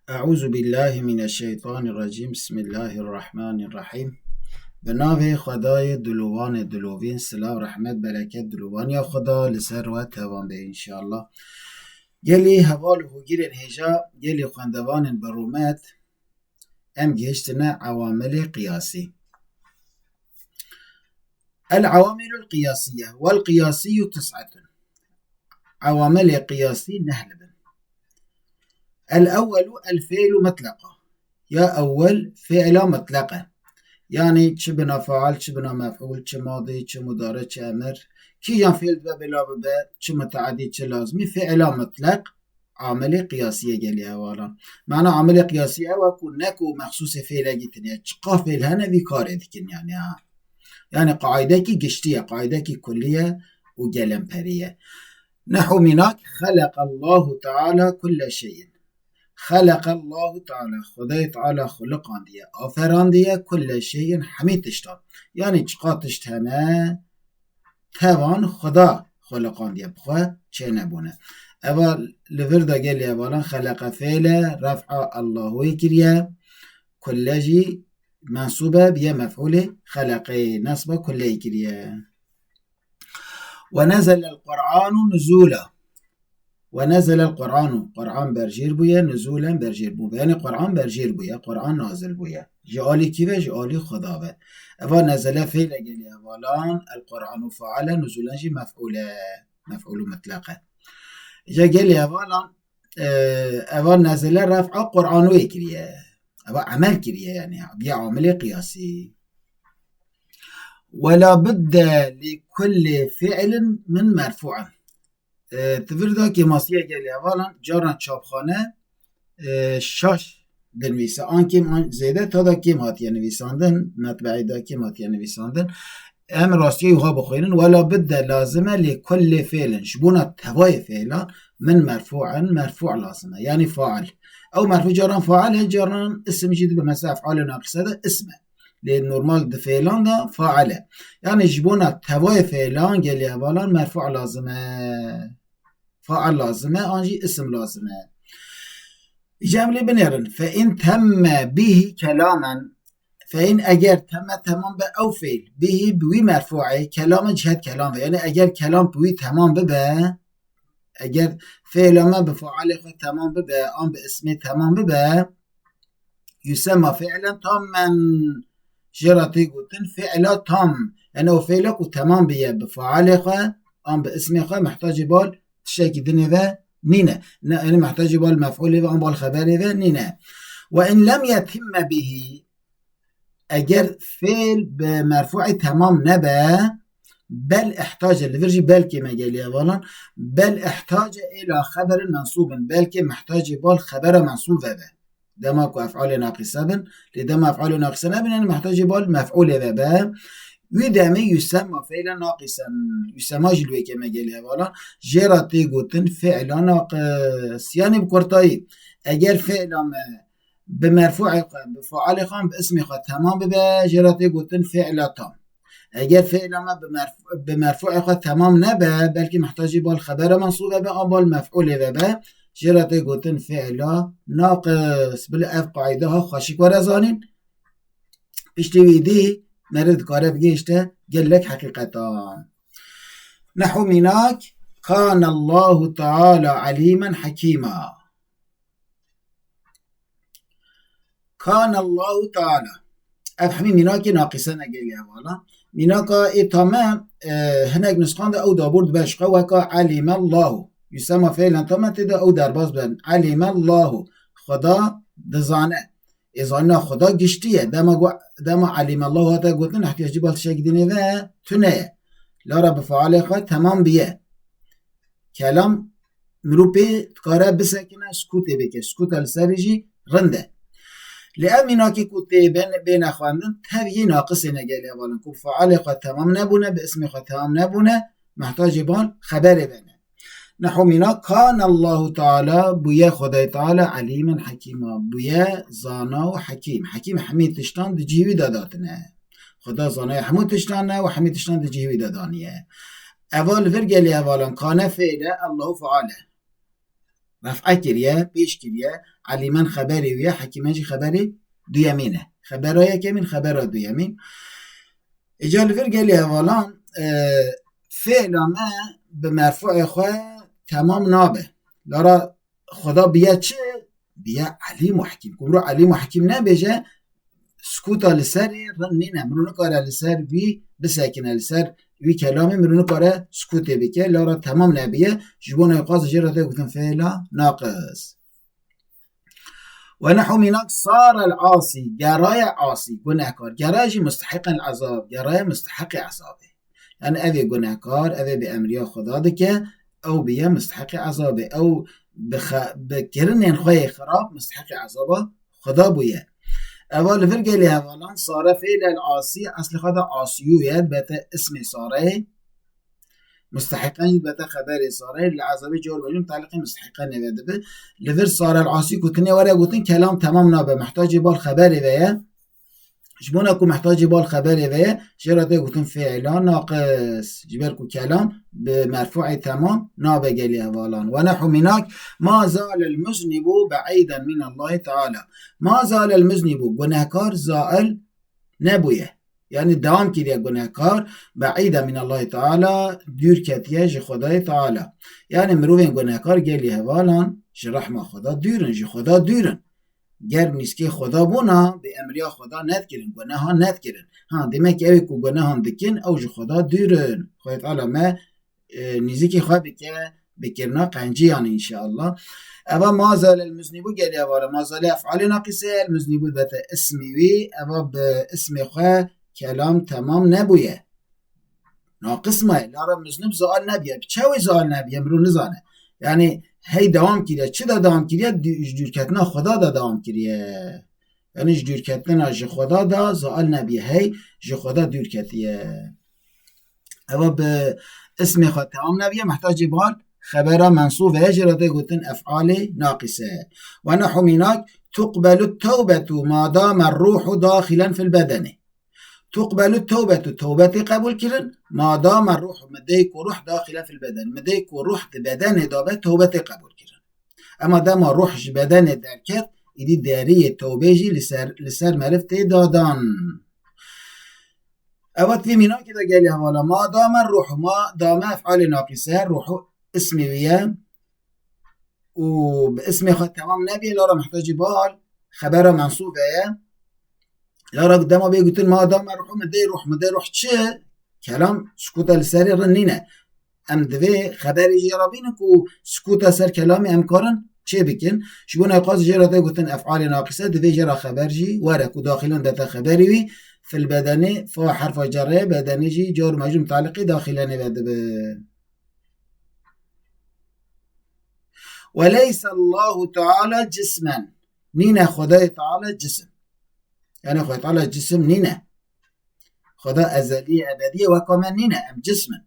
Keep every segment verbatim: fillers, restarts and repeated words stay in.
Eûzubîllahimineşşeytanirrecîm. Bismillahirrahmanirrahîm. Bi navê Xwedayê dilovanê dilovîn, silav, rehmet, bereket, dilovaniya Xweda li ser we tevan be înşallah. Gelî heval û hogirên hêja, gelî xwendevanên bi rûmet, em gihiştine ewamilê qiyasî. El-ewamilul qiyasiye vel qiyasiyyu tis'etun. Ewamilê qiyasî neh li bin. El-ewwelu el-fi'lu mutleqa. Ya ewwel fi'la mutleq e. Yanî çi bina faal, çi bina mef'ul, çi madî, çi mudari, çi emir. Kîjan fi'l dibe bila bibe, çi muteedî, çi lazimî, fi'la mutleq amilê qiyasiyê gelî hevalan. Mana amilê qiyasî ew e ku ne ku mexsûsê fêlekî tune ye. Çiqa fêl hene vî karê dikin yanî ha. Yanî qaîdekî giştî ye, qaîdekî kullî ye û gelemperî ye. Nehu mînak, xeleqallahu teala kulle şeyin. Xeleqallahu teala, Xwedayê Teala xuliqandiye, aferandiye, kulle şeyin, hemî tiştan. Yanî çiqa tişt hene, tevan Xweda xuliqandiye, bi xwe çênebûne. Eva li vir de gelî hevalan xeleqe fêl e, ref'a Allahuyê kiriye, kulle jî mensûb e, biye mef'ûlê xeleqeyê, nesba kulleyê kiriye. Ve nezelel Qur'anu nuzula. Ve nezelel Qur'anu. Qur'an berjêr bûye, nuzulen berjêr bûbe. Yanî Qur'an berjêr bûye, Qur'an nazil bûye. Ji alî kî ve? Ji alî Xweda ve. Eva nezele fêle gelî hevalan, el Qur'anu faale, nuzulen jî mef'ûle. Mef'ûlu mutleq e. Îca gelî hevalan, e, eva nezele ref'a Qur'anuyê kiriye. Eva emel kiriye yanî. Biye amilê qiyasî. Ve la budde li kulli fi'lin min merfu'in. E, di vir de kêmasiye gelî hevalan, caran çapxane, e, şaş dinivîse. An kêm an zêde, ta da kêm hatiye nivîsandin, metbeî da kêm hatiye nivîsandin. Em rastiyê wiha bixwînin. Wela bidde lazim e lê kullê fêlin. Ji bona tevayê fêlan min merfû'in, merfû lazim e. Yanî fail. Ew merfû caran fail e, caran isim jî dibe. Mesela ef'alê naqise de isim e. Lê normal di fêlan de fail e. Yanî ji bona tevayê fêlan gelî hevalan merfû lazim e. Fail lazim e, an jî isim lazim e. Îca em lê binêrin. Fe in temme bihî kelamen. Fe in eger temme temam be ew fêl. Bihî bi wî merfû e, kelamen cihet kelam ve. Yanî eger kelam bi wî temam bibe, eger fêla me bi failê xwe temam bibe, an bi ismê temam bibe, yusema fi'len tammen. Jê re tê gotin fi'la tam. Yanî o fêla ku temam biye bi failê xwe, an bi ismê xwe, mehtacê bal tiştekî dinê ve nîne. Ne, yanî mehtacê bal mef'ulê ve, an bal xeberê ve nîne. Ve in lem yetimme bihî, eger fêl bi merfû'ê temam nebe, bel ihtace, li vir jî belkê me gelî hevalan, bel ihtace ila xeberin mensûbin, belkê mehtacê bal xebera mensûb vebe. Dema ku ef'alê naqise bin, lê dema ef'alê naqise nebin, yanî mehtacê bal mef'ulê vebe. Wî demê yusemma fi'len naqisen, yusema jî li wê kê me gelî hevalan, jê re tê gotin fi'la naqis. Yanî bi kurtayî, eger fi'la me bi merfû'ê xwe, bi failê xwe, bi ismê xwe temam bibe, jê re tê gotin fi'la tam. Eger fi'la me bi merf-, bi merfû'ê xwe temam nebe, belkî mehtacî bal xebera mensûbe be, an bal mef'ulê ve be, jê re tê gotin fi'la naqis. Bila ev qaîde ha xweşik were zanîn. Piştî wî dî meriv dikare bigihişte gelek heqîqetan. Nehu mînak, Kânallahu Teala alîmen hekîma. Kânallahu Teala. Ev hemî mînakê naqîse ne gelî hevala. Mînaka ê tame, e, hinek nusxan de ew dabûr dibe ji xwe weka alîmallahu. Yusema fi'len tame tê de ew derbas ben. Alîmallahu. Xweda dizane. Ê zanîna Xweda giştî ye. Dema gu-, dema alîmallahu hate gotin, ihtiyacî bal tiştekî dinê ve tune ye. Lara bi failê xwe temam biye. Kelam mirû pê dikare bisekine, sukûtê bike. Sukûta li serî jî rind e. Lê ev mînakê ku tê bên-, bêne xwendin, tev yê naqisê ne gelê hevalin. Ku failê xwe temam nebûne, bi ismê xwe temam nebûne, mehtacê ban xeberê bene. Nehu mîna, Kânallahu Teala, bûye Xwedayê Teala, alîmen hekîma, bûye zana û hekîm. Hekîm hemî tiştan di cihî wî de datine. Xweda zanayê hemû tiştan e û hemî tiştan di cihî wî de daniye. Eva li vir gelê hevalan, kane fêl e, Allahu faal e. Ref'e kiriye, pêş kiriye. Elimen xeberê wî ye, hekîmen jî xeberê duyemîn e. Xebera yekemîn, xebera duyemîn. Îca li vir gelî hevalan, e, fêla me bi merfu'ê xwe temam nabe. Lara Xweda biye çi? Biye Elîm û Hekîm. Ku mirov Elîm û Hekîm nebêje, sukûta li serê rind nîne. Mirov nikare li ser wî bisekine, li ser wî kelamê mirov nikare sukûtê bike. Lara temam nebiye. Ji bona wê qas jê re tê gotin fêla naqis. Ve nehu mînak sare el asî, geraye asî, gunehkar. Geraye jî mustehiqen el ezab, geraye mustehiqê ezabê. Yani evê gunehkar, evê bi emriya Xweda dike, ew biye mustehiqê ezabê. Ew bi xe-, bi kirinên xwe yê xirab mustehiqê ezaba Xweda bûye. Eva li vir gelê hevalan sare fêl el asî, eslê xwe de asiyû ye, dibete ismê sareyê. Mustehiqen jî dibete xeberê sareyê, li ezabê cor bejin taliqê mustehiqenê ve dibe. Li vir sare el asî gotinê were gotin kelam temam nabe, mihtacê bal xeberê ve ye. Ji bona ku mihtacê bal xeberê ve ye, jê re tê gotin fêla naqis. Ji ber ku kelam bi merfu'ê temam nabe gelî hevalan. Ve nehu mînak, ma zalel muznibu be'îden min Allahî Teala. Ma zalel muznibu, gunehkar zail nebûye. Yani dewam kiriye gunehkar, be'îden min Allahî Teala, dûr ketiye ji Xwedayê Teala. Yani mirovên gunehkar gelî hevalan ji rehma Xweda dûr in, ji Xweda dûr in. Ger nîskê Xweda bûna, bi emriya Xweda nedikirin, gunehan nedikirin. Ha, demek ki ew ê ku gunehan dikin, ew ji Xweda dûr in. Xwedê Teala me, e, nîzikî xwe bike, bikirina qenciyan înşeallah. Eva ma zalel muznîbû gelî hevala. Ma zale ef'alê naqîse ye, el muznîbû bete ismî wî, eva bi ismê xwe kelam temam nebûye. Naqis maye, lara muznib zaal nebiye. Bi çawa zaal nebiye, mirov nizane. Yani hey dewam kiriye. Çi de dewam kiriye? Dû-, ji dûrketina Xweda de dewam kiriye. Yani ji dûrketina ji Xweda de zaal nebiye. Hey ji Xweda dûr ketiye. Eva bi ismê xwe temam nebiye, mihtacê bal xebera mensûf e, jê re tê gotin ef'alê naqîse. Ve nehu mînak, tuqbelu tewbetu ma dame ruhu daxilen fil bedeni. Tuqbelu tewbetu, tewbetê qebûl kirin, ma dame ruhu, mideyê ku ruh daxilen fil beden, mideyê ku ruh di bedenê de be, tewbetê qebûl kirin. Ema dema ruh ji bedenê derket, îdî deriyê tewbê jî li ser, li ser meriv tê dadan. Evet, vî mînakê de gelî hevala. Ma dame ruhu, ma dame ef'alê naqîse, ruhu ismê wî ye. Û bi ismê xwe temam nebî, lara muhtacî bal xebera mensûbe ye. Lara dema bê gotin ma dame ruhu, mideyê ruh, mideyê ruh çi? Kelam sukûta li serê rind nîne. Em divê xeberê jê re bînin ku sukûta ser kelamê em karin çê bikin. Ji bona qas jê re tê gotin ef'alê naqîse, divê jê re xeber jî were ku daxilen dete xeberê wî, fil bedenê, fa herfa cerre ye, bedenê jî car û mecrûr mutaliqê daxilenê ve dibe. Ve leyse Allahu Teala cismen. Nîne Xwedayê Teala cisim. Yani Xwedê Teala cisim nîne. Xweda ezelî, ebedî ye, weka me nîne, em cism in.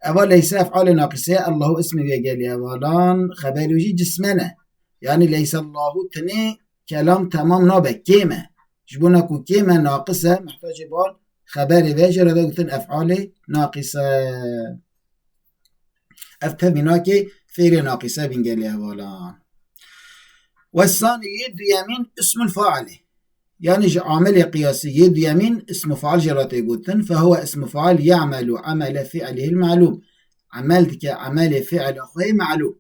Eva leyse ef'alê naqîse ye, Allahu ismê wê gelî hevalan, xeberê wî jî cismen e. Yani leyse Allahu tenê kelam temam nabe, kêm e. Ji bona ku kêm e, naqis e, mihtacê bal xeberê ve, jê re de gotin ef'alê naqîse. Ev tev mînakê fêlê naqîse bîn gelê hevalan. Wessanî yê duyemîn ismul failê. Yani ji amelê qiyasî yê duyemîn ismu fail jê re tê gotin. Fehuwe ismu fail ya'melu amele fi'lihil ma'lum. Emel dike emelê fi'la xwe yê ma'lum.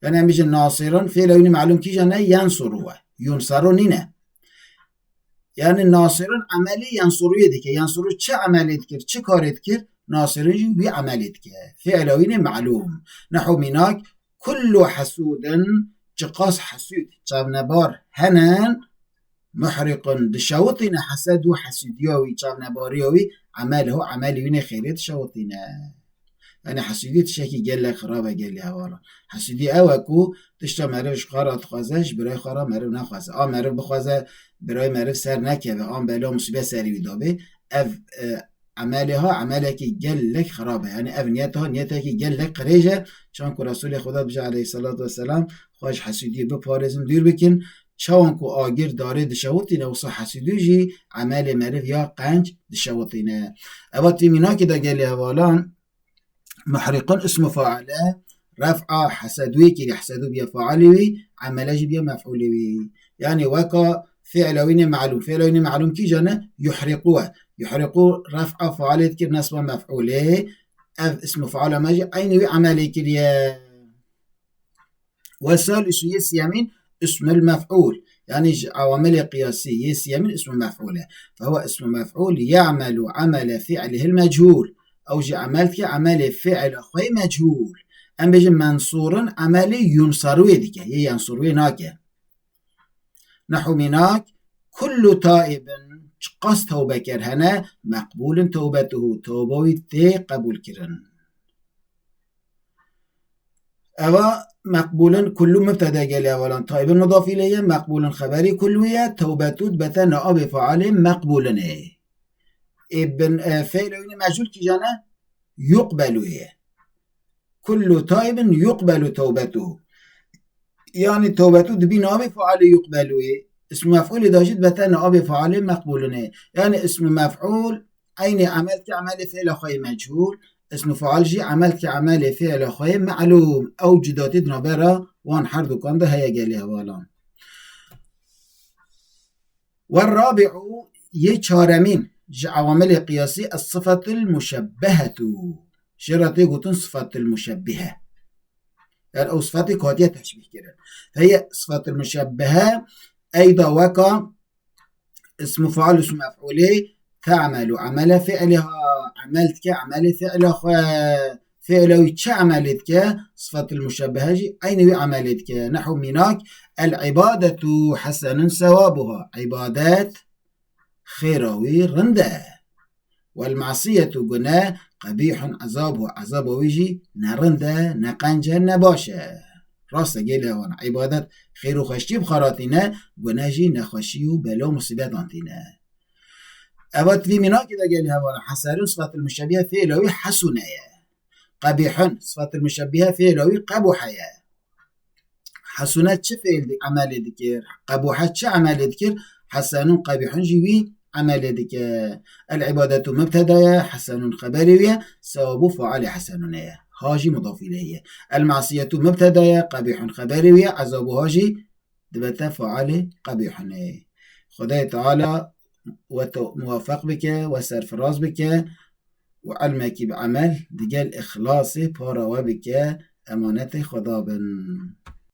Yani em bêjin nasirin, fêla wî ma'lum kîjan e? Yensuru we. Yunsaru nîne. Yani nasirin emelê yensuruyê dike. Yensuru çi emelê dikir, çi karê dikir? Nasirin jî wî emelê dike. Fêla wî ne ma'lum. Nehu mînak, kullu hesudin, çiqas hesûd, çavnebar henin, muhriqun, dişewitîne hesed û hesûdiya wî, çavnebariya wî, emelhu, emelê wî ne xêrê dişewitîne. Yani hesûdî tiştekî gelek xirab e gelê hevala. Hesûdî ew e ku tişta meriv ji xwe re dixwaze, ji birayê xwe re meriv nexwaze. A meriv bixwaze, birayê meriv ser nekeve, an bela musîbet serî wî dabê. Ev, e, emelê ha, emelekî gelek xirab e. Yani ev niyet ha, niyetekî gelek qirêj e. Çan ku Resulê Xweda dibêje aleyhisselatu vesselam, xwe ji hesûdiyê biparêzin, dûr bikin. Çawan ku agir darê dişewitîne, wisa hesûdî jî emelê meriv ya qenc dişewitîne. Eva tî mînakê de gelê hevalan, muhriqun ismu faile, Ref'a hesedûyê kiriye, hesedû biye failê wî, emele jî biye mef'ulê wî. Yani weka fi'la wî nê melûm. Fi'la wî nê melûm kîjan e? Yuhriqû e. Yuhriqû ref'a failê dikir nesba mef'ulê. Ev ismu faala me jî eynî wî emelê kiriye. Ve salisu yê siyemîn ismul mef'ul. Yani ji ewamelê qiyasî yê siyemîn ismu mef'ul e. Fehuve ismu mef'ul ya'melu emele fi'lihil mechul. Ew jî emel dike emelê fi'la xwe yê mechul. Em bêjin mensurun emelê yunsarûyê dike. Yê yensurûyê nake. Nehu mînak, kullu taibin, çiqas tewbeker hene, meqbulun tewbetuhu, tewba wî tê qebûl kirin. Eva meqbulun kullu mubteda gelê hevalan, taibin mudaf ileyh ye, meqbulun xeberî kullu ye, tewbetu dibete naabê failê meqbulun ê. Ê bin, e, fi'lê wî nê mecûl kîjan e? Yuqbelu ye. Kullu taibin yuqbelu tewbetuhu. Yani tewbetu dibî nabê failê yuqbelu ye. Ismu mef'ulê de jî dibete nabê failê meqbulun ê. Yani ismu mef'ul eynî emel dike emelê fi'la xwe yê mechûl. Ismu fail jî emel dike emelê fi'la xwe yê melûm. Ew cudatî di navbera wan her dukan de heye gelê hevalan. Ve rabi'u yê çaremîn ji ewamelê qiyasî es-sıfatul muşebbehetu. Jê re tê gotin sıfatul muşebbihe. Yani ew sıfatê katiye teşbih kirin. Heye sıfatul muşebbehe eyda weka ismu faal, ismu mef'ulê, te'melu emele fi'liha, emel dike emelê fi'la xwe, fi'la wî çi emelê dike, sıfatul muşebbehe jî eynî wî emelê dike. Nehu mînak, el ibadetu hesenun sewabuha. Ibadet xêra wî rind e. Wel masiyetu gune qebîhun ezabuha. Ezaba wî jî ne rind e, ne qenc e, ne baş e. Rast e gelê hevalan. Ibadet xêr û xweştî bi xwe re tîne, gune jî nexweşî û bela û musîbetan tîne. Eva di vî mînakê de gelê hevalan. Hesenun sıfatul muşebbihe fi'la wî hesune ye. Qebîhun sıfatul muşebbihe fi'la wî qebuhe ye. Hesune çi fiil di-, emelê dikir? Qebuhe çi emelê dikir? Hesenun qebîhun jî wî emelê dike. El ibadetu mubteda ye, hesenun xeberê wî ye, sewabu failê hesenunê ye. Ha jî mudaf ileyh ye. El masiyetu mubteda ye, qebîhun xeberê wî ye, ezabuha jî dibete failê qebîhunê. Xwedayê Teala we te muwefeq bike, we serfiraz bike û ilmekî bi emel digel îxlasê para we bike, emanetê Xweda bin.